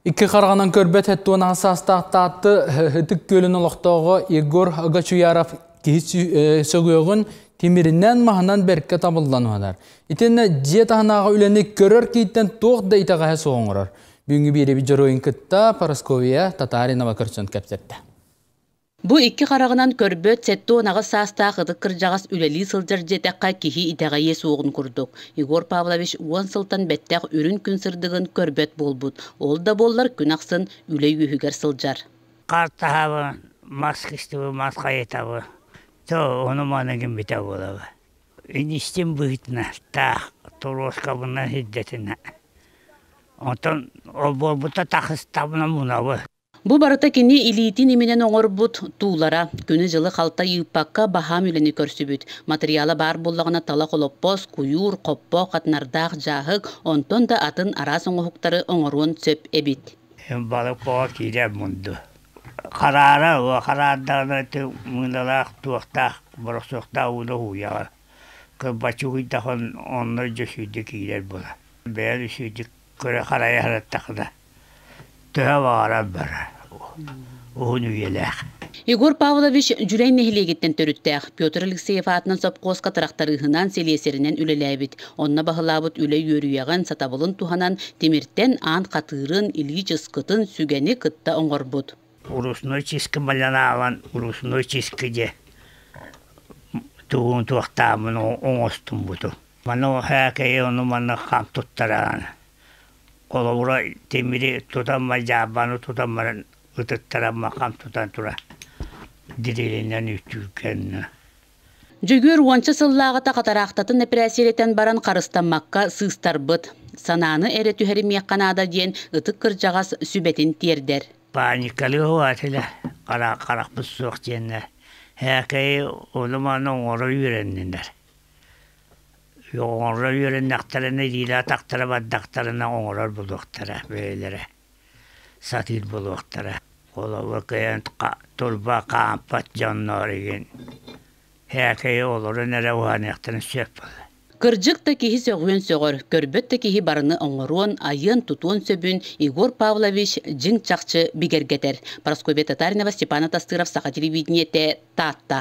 Икки хараҕынан көрбөт 78 саастаах Таатты Ытык Күөлүн олохтооҕо Егор Гачуяров киһи сөҕүөҕүн тимиринэн маһынан бэркэ табыллан уһанар. Итиэннэ дьиэ таһынааҕы үлэни көрөр киһиттэн туох да итэҕэһэ суох оҥорор. Бүгүҥҥү биэрэбит дьоруойун кытта Парасковия Татаринова көрсөн кэпсэттэ. Бу икки хараҕынан көрбөт 78 саастаах ытык кырдьаҕас үлэлии сылдьар диэтэххэ киһи итэҕэйиэ суоҕун курдук. Егор Павлович 10 сылтан бэттэх үрүн күн сырдыгын көрбөт буолбут. Ол да буоллар күн ахсын үлэ үөһүгэр сылдьар. Хаартаһабы, мас кыстыбы, мас хайытабы. То ону маны гимбитэ буолабы. Инистин быһыытына таах торуоскабынан сирдэтинэ. Онтон ол буолбута тахыстабына мунабы. Бу барыта кини илиитин иминэн оҥорбут туулара. Күнү-дьылы халтай ыыппакка баһаам үлэни көрсүбүт. Матырыйаала баар буоллаҕына талах олоппос, куйуур, хоппо, хатынардаах дьааһык, онтон да атын араас оҥоһуктары оҥоруон сөп эбит. Балык оҕо киирэр мунду. Хараара, хараардаҕына мыылалаах, туохтаах, боросуохтаах ууну уһуйаҕа. Кырбаччы уһуйдахон онно дьэ сүүрдэ киирэр буолар. Бэйэн үсүйдүк көрө-харайа сырыттахына төһө баҕарар барар уһун үйэлээх. Егор Павлович Дьүлэй нэһилиэгиттэн төрүттээх. Петр Алексеев аатынан сопхуоска тырахтарыыһынан, силиэсэринэн үлэлээбит. Онно баһылаабыт үлэ үөрүйэҕин, сатабылын туһанан тимиртэн аан хатыырын, илии чыскытын, сүгэни кытта оҥорбут. Урусной чиски маланааван урусной чиски дьэ тугун туохтаамын оҥостуммуту. Маны һээкэйи ону манна хам туттараан холобура тимири тутан дьаабаны тутан баран ытыттаран хам тутан тура дирилинэн үтүүкэннэ. Дьөгүөр уонча сыллааҕыта хатараахтатын эпэрээссийэлэтэн баран харыстаммакка сыыстарбыт. Санааны эрэ түһэримиэххэ наада диэн ытык кырдьаҕас сүбэтин тиэрдэр. Паникалыы этилэр харахпыт суох диэннэр һээкэйи ону маны оҥоро үөрэннилэр. Оҥоро үөрэннэхтэринэ илиилээх-атахтара бардахтарына оҥорор буолуохтара бэйэлэрэ сатыыр буолуохтара. Холобур кыайан турба хаампат дьоннор игин һээкэйи олорон эрэ уһаныахтарын сөп буолар. Кырдьык да киһи сөҕүөн сөҕөр, көрбөт да киһи барыны оҥоруон, айыан-тутуон сөбүн Егор Павлович дьиҥ чахчы бигэргэтэр. Парасковья Татаринова, Степан Атастыров, Саха телевидениетэ, Таатта.